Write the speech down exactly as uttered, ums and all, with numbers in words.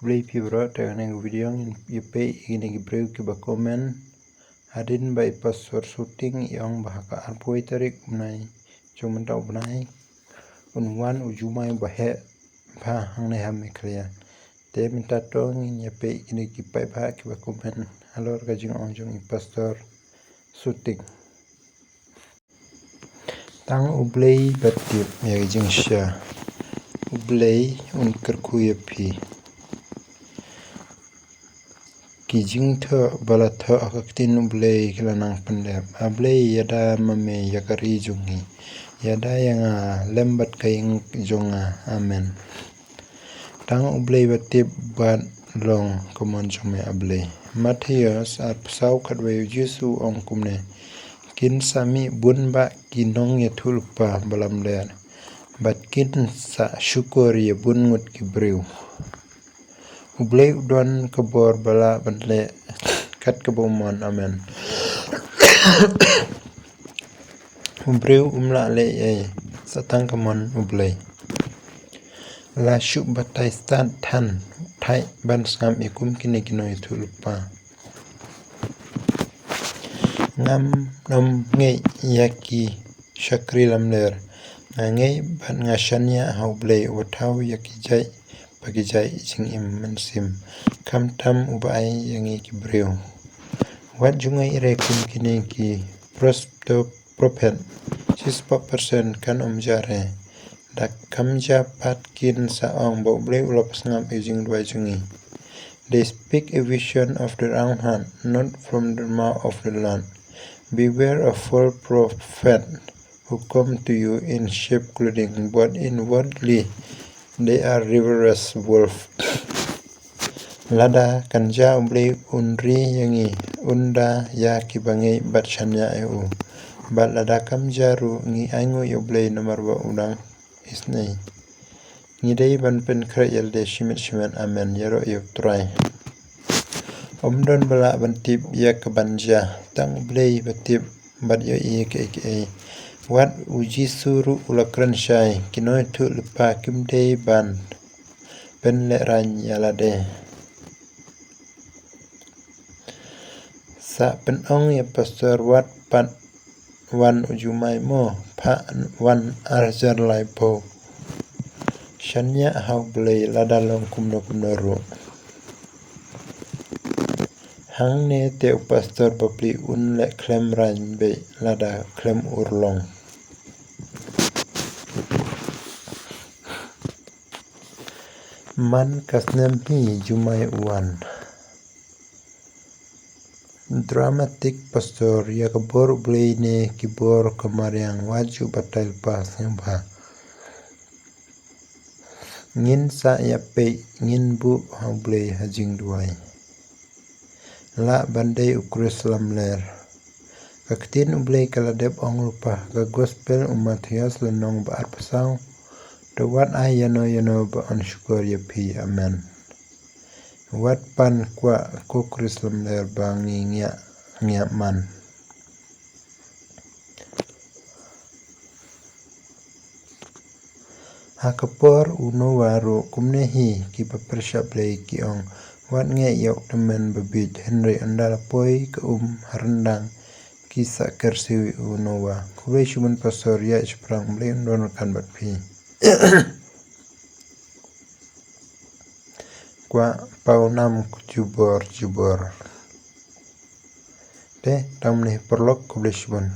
Khublei phi bro, te kane ka video ngin ïa peit ïa kine ki briew kiba comment. Hadien ba i Pastor Suting i ong ba ha ka arphew tarik u bnai jong mynta u bnai un wan u Jumai ba heh bha hangne ha Meghalaya. Te mynta to ngin ïa peit ïa kine ki paidbah kiba comment halor ka jingong jong i Pastor Suting. Tang U Blei ba tip ïa ka jingshisha. U Blei un kyrkhu ïa phi. Ki jingthoh ba la thoh ha ka ktien U Blei ki la nang pyndep. A Blei, ïada ma me ïa ka ri jong ngi. Ïada ïa nga lem bad ka ïing jong nga. Amen. Tang U Blei ba tip bad long ka mon jong me, A Blei. Mathaios arphew saw khatwei, U Jisu u ong kumne: Kin sa mih bun bah ki nongïathuhlypa ba lamler, bad kin sa shukor ïa bun ngut ki briew. U Blei u don ka bor ba lah ban leh kat kaba u mon. Amen. U briew um lah leh ei ei, sa tang ka mon U Blei. La shu batai stad than thait ban sngap ïa kum kine ki nongïathuhlypa. Ngam nym ngeit ïa ki shakri lamler. Nga ngeit bad nga shaniah ha U Blei uba thaw ïa ki jait ba ki jait jingim mynsiem, khamtam uba ai ïa ngi ki briew. Wat ju ngeit re kum kine ki pros- to prophet, shispah percent kan ym jia re. Da kam jia pat kin sa ong ba U Blei u la pynsngap ïa ka jingduwai jong ngi. They speak a vision of their own heart, not from the mouth of the Lord. Beware of false prophets who come to you in sheep clothing, but inwardly they are ravenous wolves. Lada kan jia, U Blei un ri ïa ngi, un da ïa kiba ngeit bad shaniah ïa u. Bad lada kam jia ruh, ngi ainguh ïa U Blei namar ba u dang isynei. Ngi dei ban pynkhreh ïa lade shimet shimet. Amen. Ïaroh ïa U Trai. Ym don ba lah ban tip ïa kaban jia, tang U Blei ba tip bad ïohi ïa kiei kiei. Wat U Jisu ruh u la kren shai, ki nongïathuhlypa kim dei ban pynlehraiñ ïa lade. Sa pynong ïa Pastor wat pat wan u Jumai mo, phah wan arhajar laiphew. Shaniah ha U Blei lada long kumno kumno ruh. Hangne te u Pastor bapli un leh khlem raiñ beit lada khlem urlong. Man ka snem hi Jumai u wan. Dramatic Pastor, ïa ka bor U Blei ne ki bor ka mariang, wat ju batai lypa, sngewbha. Ngin sa ïa peit, ngin buh ha U Blei ha jingduwai. Lah ban dei u Khrist lamler. Ka ktien U Blei ka la dep ong lypa, ka Gospel u Mathaios lynnong ba arphew saw. To wat ai ïano ïano ba yn shukor ïa phi. Amen. Wat pan kwah ko Khrist lamler ba ngi ngiah, ngiah man. Ha ka por u Noah ruh kumne hi, kiba pyrshah Blei ki ong, wat ngeit ïa u tymmen babieit, hynrei ynda la poi ka um ha ryndang ki sa kyrsiew ïa u Noah. Khublei shibun Pastor, ïa shaphrang, Blei un don ryngkat bad phi. Kwah paw nam jubor jubor. Te tang mynne paralok, khublei shibun.